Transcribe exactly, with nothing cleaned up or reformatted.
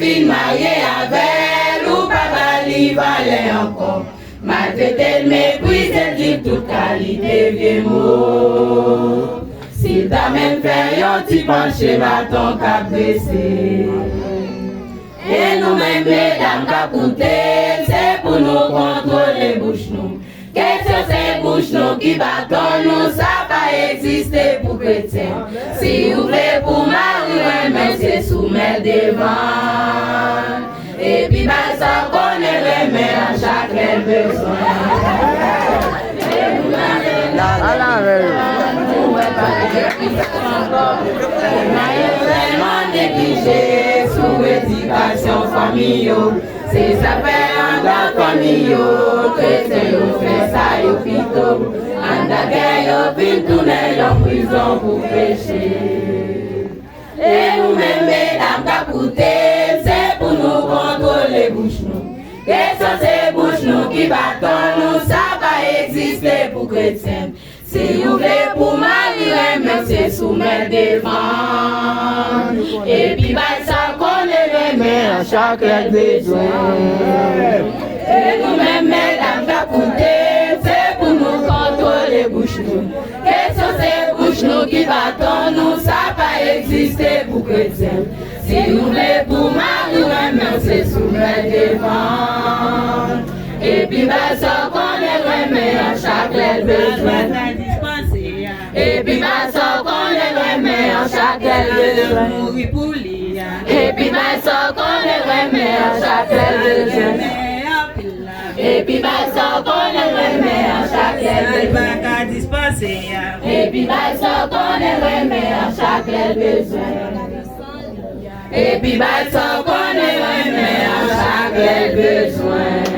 Fin marye avè l, ou pa ba li valè ankò. Maltrete l, meprize l, di l tout kalite vye mo. Si l ta menm fè yon ti panche, baton k ap drese. E nou menm medam k ap koute, se pou nou kontwole bouch nou. Kesyon se bouch nou ki baton nou, sa pa egziste pou kretyen. Si ou vle pou mari renmen, se soumèt devan. Epi bay sa w konnen renmen an chak lè l bezwen. Ala avè yo. Tèlman neglije sou edikasyon fanmi yo. Se sa fè anndan fanmi yo, kretyen yo fè sa yo pito. Anndan kè yo vin tounen yon prizon pou peche. E nou menm medam k ap koute, se pou nou kontwole bouch nou. Kesyon se bouch nou ki baton nou, sa pa egziste pou kretyen. Si ou vle pou mari renmen, se soumèt devan. Epi bay sa w konnen renmen an chak lè l bezwen. E nou menm medam k ap koute, se pou nou kontwole bouch nou. Kesyon se bouch nou ki baton nou, sa pa egziste pou kretyen. Si nou vle pou mari renmen, se soumèt devan. Epi bay sa w konnen renmen an chak lè l bezwen. Epi bay sa w konnen renmen an chak lè l bezwen. Epi bay sa w konnen renmen an chak lè l bezwen. Epi bay sa w konnen renmen an chak lè l bezwen. Epi bay sa w konnen renmen an chak lè l bezwen. Epi bay sa w konnen renmen an chak lè l bezwen.